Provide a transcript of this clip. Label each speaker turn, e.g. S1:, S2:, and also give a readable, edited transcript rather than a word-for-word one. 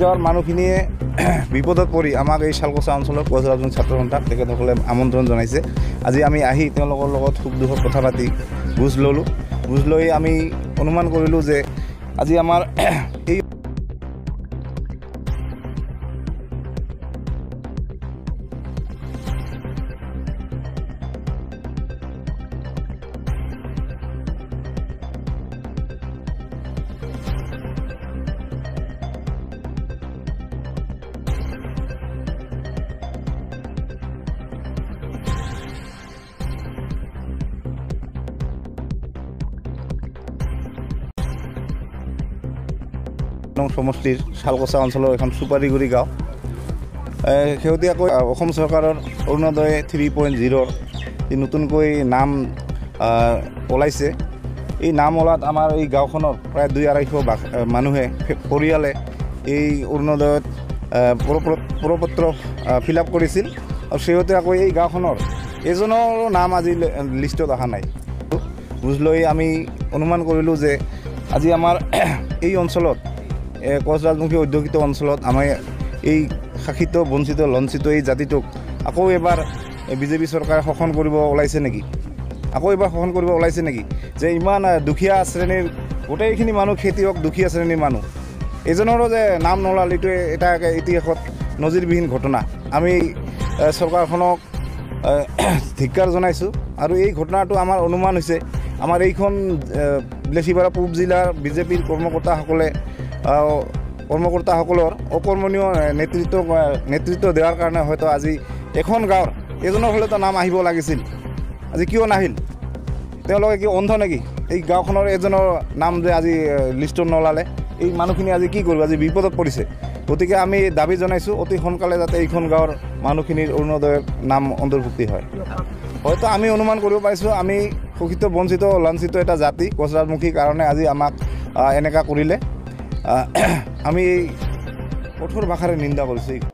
S1: গাঁৱৰ মানুহখিনিয়ে বিপদত পৰি আমাক এই শালকোচা অঞ্চলৰ কোচ ৰাজবংশী ছাত্ৰ সন্থাক তেখেতসকলে আমন্ত্ৰণ জনাইছে। আজি আমি আহি তেওঁলোকৰ লগত সুখ দুখত কথা পাতি বুজ ল'লোঁ। বুজ লৈ আমি অনুমান কৰিলোঁ যে আজি আমাৰ এই সমষ্টিৰ শালকোচা অঞ্চলৰ এখন চুপাৰিগুৰি গাঁও। শেহতীয়াকৈ অসম চৰকাৰৰ অৰুণোদয় 3.0 যি নতুনকৈ নাম ওলাইছে, এই নাম ওলাত আমাৰ এই গাঁওখনৰ প্ৰায় 200-250 মানুহে পৰিয়ালে এই অৰুণোদয়ত প্ৰপত্ৰ ফিল আপ কৰিছিল। আৰু শেহতীয়াকৈ এই গাঁওখনৰ এজনৰো নাম আজি লিষ্টত অহা নাই। বুজ লৈ আমি অনুমান কৰিলোঁ যে আজি আমাৰ এই অঞ্চলত কোচ ৰাজবংশী অধ্যুষিত অঞ্চলত আমাৰ এই শাসিত বঞ্চিত লাঞ্ছিত এই জাতিটোক আকৌ এবাৰ বিজেপি চৰকাৰে শোষণ কৰিব ওলাইছে নেকি, আকৌ এবাৰ শোষণ কৰিব ওলাইছে নেকি? যে ইমান দুখীয়া শ্ৰেণীৰ গোটেইখিনি মানুহ খেতিয়ক, দুখীয়া শ্ৰেণীৰ মানুহ, এজনৰো যে নাম নোলাল, এইটোৱে এটা ইতিহাসত নজিৰবিহীন ঘটনা। আমি চৰকাৰখনক ধিক্কাৰ জনাইছোঁ। আৰু এই ঘটনাটো আমাৰ অনুমান হৈছে আমাৰ এইখন বিলাসীপাৰা পূব জিলাৰ বিজেপিৰ কৰ্মকৰ্তাসকলৰ অকৰ্মণীয় নেতৃত্ব দিয়াৰ কাৰণে হয়তো আজি এখন গাঁৱৰ এজনৰ হ'লেতো নাম আহিব লাগিছিল, আজি কিয় নাহিল? তেওঁলোকে কি অন্ধ নেকি? এই গাঁওখনৰ এজনৰ নাম যে আজি লিষ্টত নোলালে, এই মানুহখিনি আজি কি কৰিব? আজি বিপদত পৰিছে। গতিকে আমি দাবী জনাইছোঁ অতি সোনকালে যাতে এইখন গাঁৱৰ মানুহখিনিৰ অৰুণোদয়ৰ নাম অন্তৰ্ভুক্তি হয়। হয়তো আমি অনুমান কৰিব পাৰিছোঁ আমি শোষিত বঞ্চিত লাঞ্ছিত এটা জাতি কোচ ৰাজবংশীৰ কাৰণে আজি আমাক এনেকুৱা কৰিলে। আমি কঠোৰ ভাষাৰে নিন্দা কৰিছোঁ।